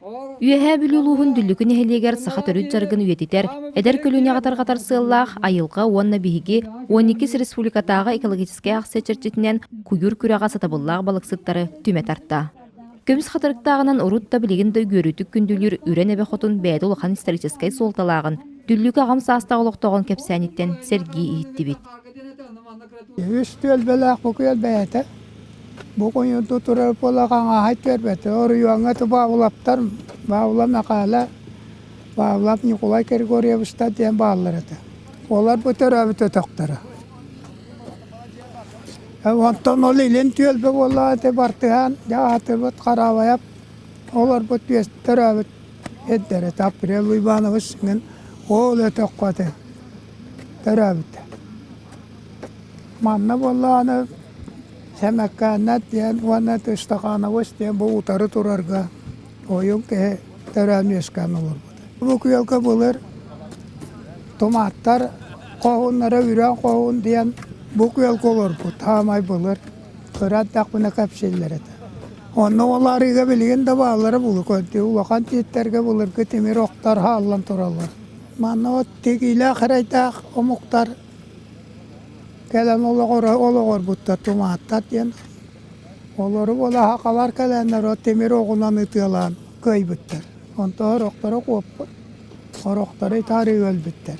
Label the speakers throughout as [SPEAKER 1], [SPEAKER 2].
[SPEAKER 1] Үөһээ Бүлүү улууһун Дүллүкү нэһилиэгэр саха төрүт дьарыгын үйэтитэр, эдэр көлүөнэҕэ тарҕатар сыаллаах айылҕа уонна биһиги 12 республикатааҕы экологическай аахсыйа чэрчитинэн куйуур күрэҕэ сатабыллаах балыксыттары түмэ тарта. Көмүс хатырыктааҕынан урут да билигин да үгүөрүтүк күндүлүүр Үрэн эбэ хотун бэйэтэ улахан историческай суолталааҕын Дүллүкү аҕам саастаах олохтооҕун кэпсээниттэн сэргии иһиттибит.
[SPEAKER 2] Үс түөлбэлээх бу күөл бэйэтэ. Бу куйуурду турар буола хаҥааһай түөрбэтэ. Оройуоҥҥа Баабылаптар, Баабыла Мэхээлэ, Баабылап Ньукулай Григорьевичтар диэн бааллар этэ. Олор бу төрөөбүт өтөхтөрө. Онтон ол илин түөлбэ буоллаҕа ити Бартыһаан, дьэ аатырбыт Хараабайап олорбут төрөөбүт эрдэрэ Апрел Иванович ол өтөххө этэ төрөөбүтэ. Манна буоллаҕына Сэмэккээннэр диэн уонна Тыстаханович диэн бу утары турарга ойуун киһи төрөөн үөскээн олорбута. Бу күөлгэ былыр туматтар хоһууннара үрэн хоһуун диэн бу күөлгэ олорбут хаамай былыр кыра эрдэхпинэ кэпсииллэр этэ. Онно ол арыыга билигин да бааллара булук улахан тииттэргэ былыргы тимир охтор хааллан тураллар. Манна от тигиилээх эрэйдээх омуктар кэлэн олоҕорбуттар тумааттар диэн. Олору буола сахалар кэлэннэр от тимир оҕунан ытыалаан кыайбыттар. Онтон сорохторо куоппут, сорохторо итаары өлбүттэр.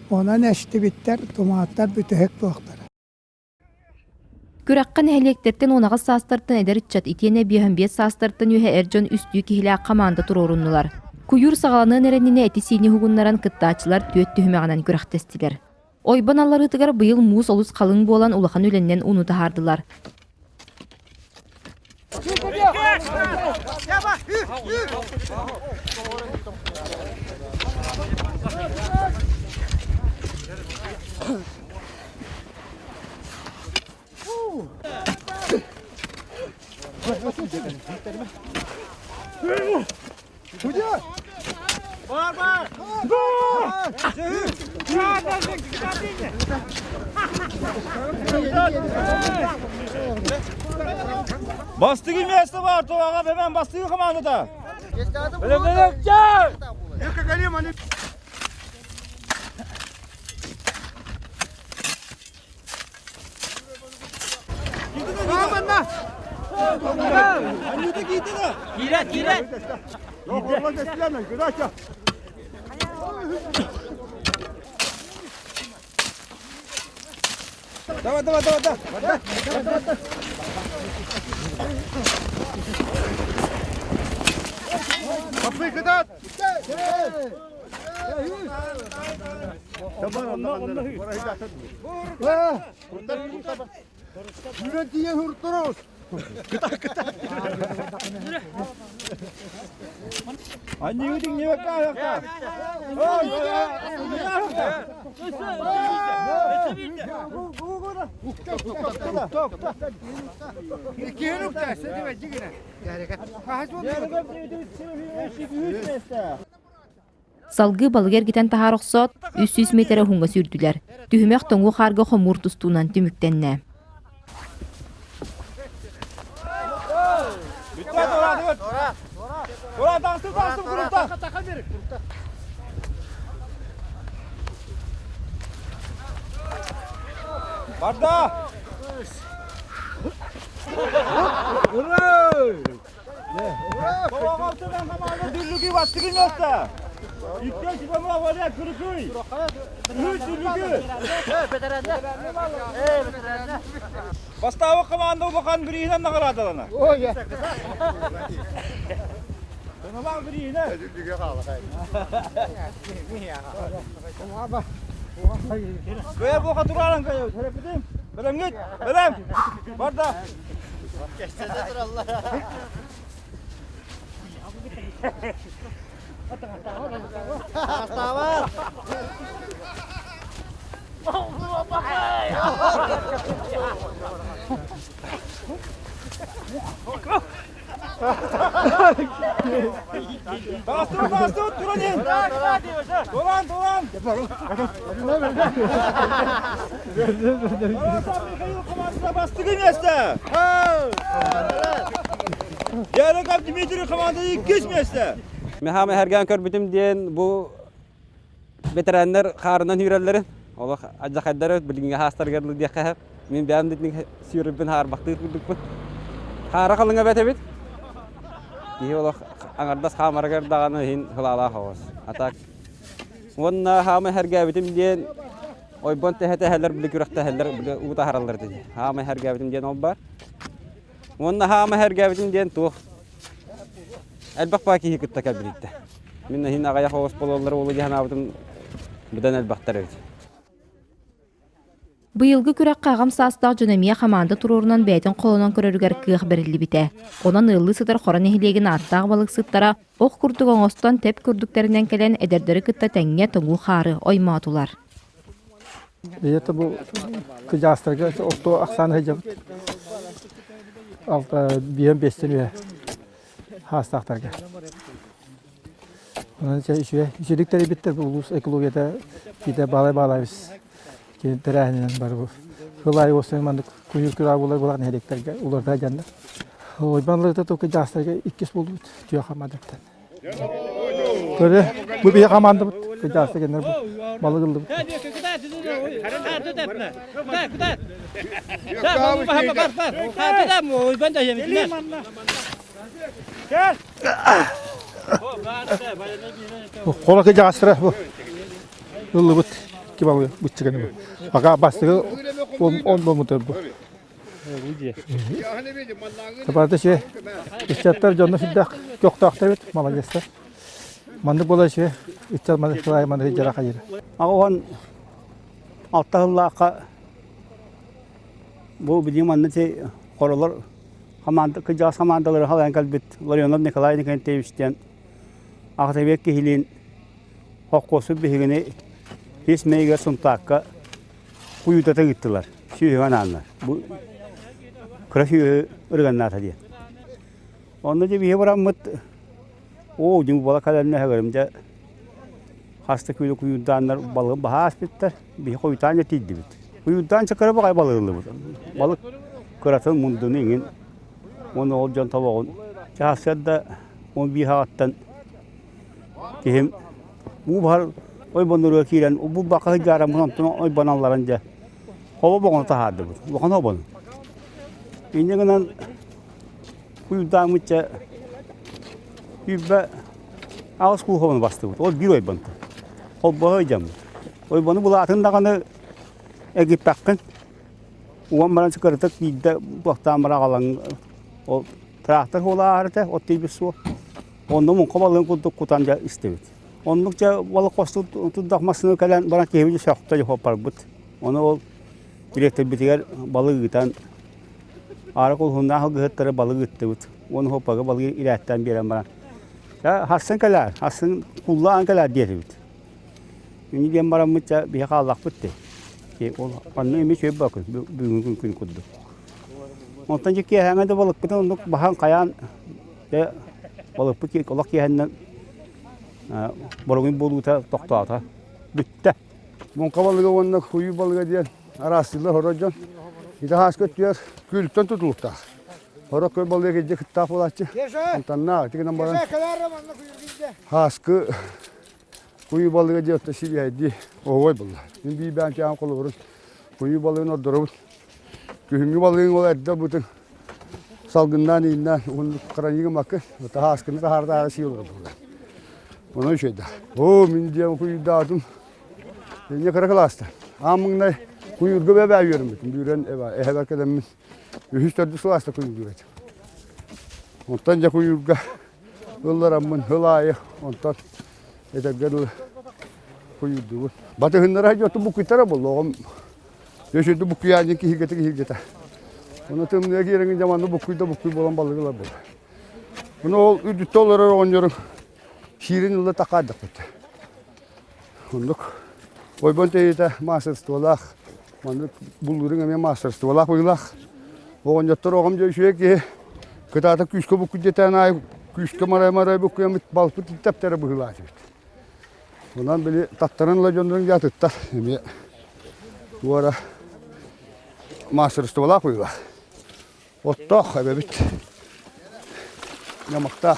[SPEAKER 2] Онон эстибиттэр, тумааттар бүтэһик туохтара.
[SPEAKER 1] Күрэххэ нэһилиэктэртэн 18 саастартан эдэр ыччат итиэннэ 55 саастартан үөһэ эр дьон үстүү киһилээх хамаанда туруоруннулар. Куйуур саҕаланыан эрэннинэ эти-сиини уһугуннаран кыттааччылар түөрт түһүмэҕинэн күрэхтэстилэр. Ойбон алларыытыгар быйыл муус олус халыҥ буолан улахан үлэннэн ууну таһаардылар.
[SPEAKER 3] Бастыгы место бар, туаға бәбән бастыгы командада. Давай, давай, давай, давай. Попытка
[SPEAKER 1] Салгыы балыгы эргитэн таһаара охсоот, 300 миэтэрэ уһуҥҥа сүүрдүлэр. Түһүмэх тоҥуу хаарга хомуур тустуунан түмүктэннэ.
[SPEAKER 3] Барда! Бастаабы команда улахан бириинэн наҕараадалана. Тыналаах бириинэ. Кыйа буоха турааран кыйа. Бэлэмҥит? Бэлэм! Барда!
[SPEAKER 4] Кэстэтэ тураллар. Астаабат!
[SPEAKER 3] Бастыр, бастыр, туран ин! Туран, туран! Михаил командасына бастыгы место! Ярыков Дмитрий команданы иккис миэстэ.
[SPEAKER 5] Мехама эргэн көрбүтүм диэн бу ветераннар хаарынан үүрэллэрин олох адьахайдары билиҥҥи хаастарыгар диэххэ мин бэйэм да сүүрэрбин хаарбахтыыр курдукпун. Хаара халыҥа бэт эбит. Киһи олох аҥардас хаамарыгар даҕаны иһин сылаалаах оҕус. А так уонна хаама эһэргээбитим диэн ойбон тэһэ тэһэлэр били күрэхтэһэллэр били уу таһараллар дии. Хаама эһэргээбитим диэн ол бар. Уонна хаама эһэргээбитим диэн туох элбэх баа киһи кытта кэлбититтэ. Мин иһин аҕыйах оҕус буолаллар уолу дии санаабытым быдан элбэхтэр эбит.
[SPEAKER 1] Быйылгы күрэххэ аҕам саастаах дьон эмиэ хамаанда туруорунан бэйэтин холонон көрөрүгэр кыах бэриллибитэ. Онон ыаллыы сытар Хоро нэһилиэгин ааттаах балыксыттара ох курдук оҥостон тэп курдуктарынан кэлэн эдэрдэри кытта тэҥҥэ тоҥуу хаары оймоотулар.
[SPEAKER 6] Ийэтэ бу кыдьаастарга орту ахсаан сылдьабыт. Алта биэн биэстэн үһэ хаастаахтарга. Онон үчүгэй үчүгэй тэрийбиттэр бу улуус экологията киитэ баалай-баалайбыс кини тэрээһининэн бары бу сыл аайы уостан маннык куйуур күрээ буолар буолар нэһилиэктэргэ уларда дьаннар. Ойбанларыта только дьаастарга иккис буолбут түө хамаандаттан. Көрө, бу биһи хамаандабыт кыдьааста кэннэр бу балык ыллыбыт. Хола кыдьаастара бу ыллыбыт икки балыгы быччыганы бу. Пока бастыгы он болмутар бу. Табарда че ыччаттар дьонно сүрдээх көхтөөхтөр эбит, маладьыастар. Маннык буола че ыччат маннык сылай маннык дьара хайыр.
[SPEAKER 7] Аҕа алта сыллаахха бу билигин манна хоролор хамаанда кырдьаҕас хамаандалары халайан кэлбит Ларионов Николай Николаевич диэн аҕатабиэк киһилиин холкуоспут биһигини ис мэйигэр Сунтаакка куйуутата ыыттылар сүөһүгэ анааннар бу кыра сүөһү ырыганнаата диэн онно дьэ биһи бараммыт оо дьиҥ буола кэлэннэ өһөгөрүм дьэ хас да күнү куйуурдааннар балыгын баһа ааспыттар биһи хойутаан дьэ тиийдибит куйуурдаан чакыра баҕайы балыгыллыбыт балык кыратын мундуну иҥин уонна ол дьон тобоҕун чаһасыарда 11 хаҕаттан киһим уу баһар ойбонноруга киирэн бу бака сылдьаараммын онтон ойбон алларан дьэ хобо боҕону таһаардыбыт улахан хобону инньэ гынан куйуурдааммычча 28 куу хобону бастыбыт ол биир ойбонтон холбоһо ыйдьаммыт ойбону булаатын даҕаны эгиппэххин уон баран кыратык биирдэ туохтаан бара аҕалан ол трактор суола ааһар этэ от тиийбит суох онно муҥха балыгын курдук кутан дьэ истибит оннук дьэ балык хостуу турдах массыына кэлэн баран киһибит сөхтө дьэ барбыт ону ол дириэктэрбитигэр балык ыытан аара кулуһуннаах ылгыһыттары балык ыыттыбыт уонна хоппага балыгы ирээттээн биэрэн баран дьэ харсын кэлээр харсын куллаан кэлээр диэтибит Ини диэн бараммыт дьэ биһи хааллахпыт дии. Ол онно эмиэ үчүгэй бакы бүгүҥҥү күн курдук. Онтон дьэ киэһээҥҥэ да балыкпытын оннук баһан хайаан дьэ балыкпыт олох киэһэннэн боругун буолуута тохтоото. Бүттэ.
[SPEAKER 8] Муҥха балыга уонна куйуу балыга диэн араастыылар хоро дьон. Ити хааска өттүгэр күлтэн тутулуктаах. Хоро көл балыга кирдьэ кыттаах буолааччы. Онтонна ити гынан баран хааскы Куйуу балыга диэн отто сибиэһэйдии оһуой буолла. Мин биир бэйэм чаам холобурун куйуу балыгын ордоробун. Күһүҥҥү балыгын ол эрдэ ылбытын салгыннаан ииннээн уһуннук хранигым акы таһааскыны таһаардаары сии олорор буолла. Онон үчүгэйдэ. Оо, мин диэн куйуурдаатым. Инньэ кыра кылааста. Аан маҥнай куйуурга бэбээ үөрэммитим. Үүрэн эһэбэр кэлэммин үһүс төрдүс кылааста куйуурдуур этим. Онтон дьэ куйуурга ыллараммын сыл аайы онтон этэргэ дылы куйуурдубут. Батыһыннара дьоту букуйтара буолла оҕом өсүрдү буккуйаанньын киһиргэтэ киһиргэтэ. Ону тымныга киирэҥин дьэ манна буккуй да буккуй буолан балыгылар буолла. Ону ол үрдүттэ олорор оҕонньорум сиирин ылла такаардахпыт. Оннук ойбон тэйитэ маастарыстыбалаах маннык буллуруҥ эмиэ маастарыстыбалаах быһыылаах. Оҕонньоттор оҕом дьэ үчүгэй киһи кытаата күүскэ буккуйдатаан аайы күүскэ марай-марай буккуйаммыт балпыт тэптэрэ быһыылаах этибит. Онон били таттаран ыла дьоннорун дьаатыттар эмиэ туора маастарыстыбалаах быһыылаах. Оттоох эбэбит. Ньамахтаах.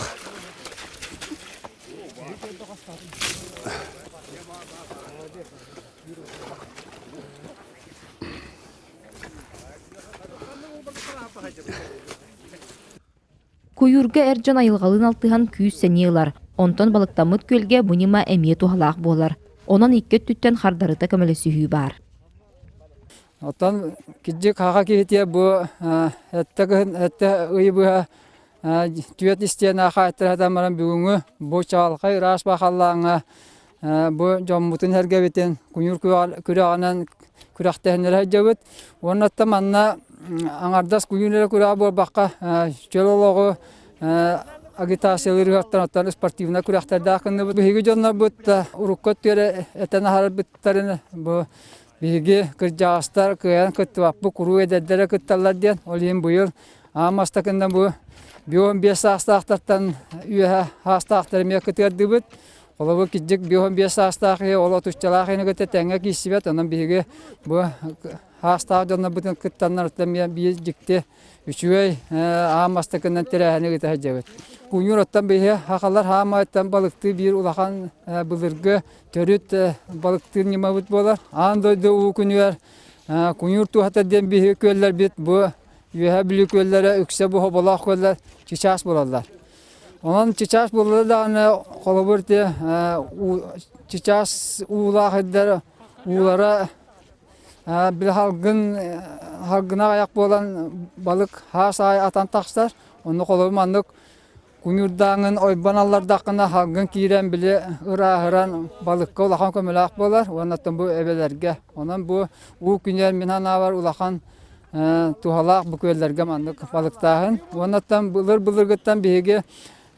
[SPEAKER 1] Куйуурга эр дьон айылҕалыын алтыһан күүс-сэниэ ылар, онтон балыктаммыт күөлгэ бу ньыма эмиэ туһалаах буолар. Онон икки өттүттэн хардарыта көмөлөсүһүү баар.
[SPEAKER 9] Оттон кирдьик хаха киһитиэ бу эттэ кыһын эттэ ый быһа түөрт истиэнэ хаайтара баран бүгүҥҥү бу чаҕылхай ыраас бахаллааҥҥа бу дьоммутун сэргэбитин куйуур күрэҕинэн күрэхтэһиннэрэ сылдьабыт. Уонна манна аҥардас куйуур эрэ күрэҕэ буолбакка чөл олоҕу агитациялыыр ыһыахтан оттон спортивнай күрэхтэрдээх гынныбыт. Биһиги дьоннорбут урукку өттүгэр этэн аһарбыттарын бу биһиги кырдьаҕастар кыайан кыттыбаппыт куруук эдэрдэрэ кытталлар диэн ол иһин быйыл аан бастакынан бу 15 саастаахтартан үөһэ саастаахтар эмиэ кытыардыбыт. Холобур, кырдьык 55 саастаах киһи ол отуччалаах киһини кытта тэҥҥэ киирсибэт, онон биһиги бу саастаах дьоннорбутун кыттаннарыттан эмиэ биир дьикти үчүгэй аан бастакынан тэрээһини ыыта сылдьабыт. Куйуур оттон биһиги сахалар хаамайыттан балыктыы биир улахан былыргы төрүт балыктыыр ньымабыт буолар. Аан дойду уу күнүгэр куйуур туһата диэн биһиги күөллэрбит бу Үөһээ Бүлүү күөллэрэ үксэ бу хоболоох күөллэр чычаас буолаллар. Онон чычаас буолла даҕаны холобур ити чычаас уулаах ирдэр уулара били халгын халгына аҕыйах буолан балык хаас аайы атан тахсар. Онно холобур маннык куйуурдааҥын ойбон аллардаххына халгын киирэн били ырааһыран балыкка улахан көмөлөөх буолар уонна оттон бу эбэлэргэ. Онон бу уу күнүгэр мин санаабар улахан туһалаах бу күөллэргэ маннык балыктааһын. Уоннаттан былыр-былыргыттан биһиги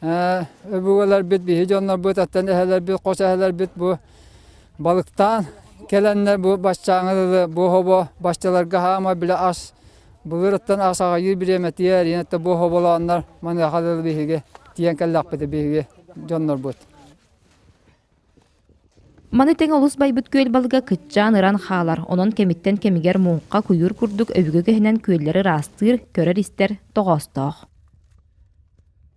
[SPEAKER 9] өбүгэлэрбит, биһи дьоннорбут, оттон эһэлэрбит, хос эһэлэрбит бу балыктаан кэлэннэр бу баччааҥы бу хобо баччаларга хаама билэ ас былырыттан ас аҕайыы бириэмэтигэр иэнэтэ бу хоболооннор маныаха дылы биһиги тиийэн кэллэхпит биһиги дьоннорбут.
[SPEAKER 1] Маны тэҥэ олус байбыт күөл балыга кыччаан ыран хаалар, онон кэмиттэн кэмигэр муҥха, куйуур курдук өбүгэ үгэһинэн күөллэри ыраастыыр, көрөр-истэр тоҕоостоох.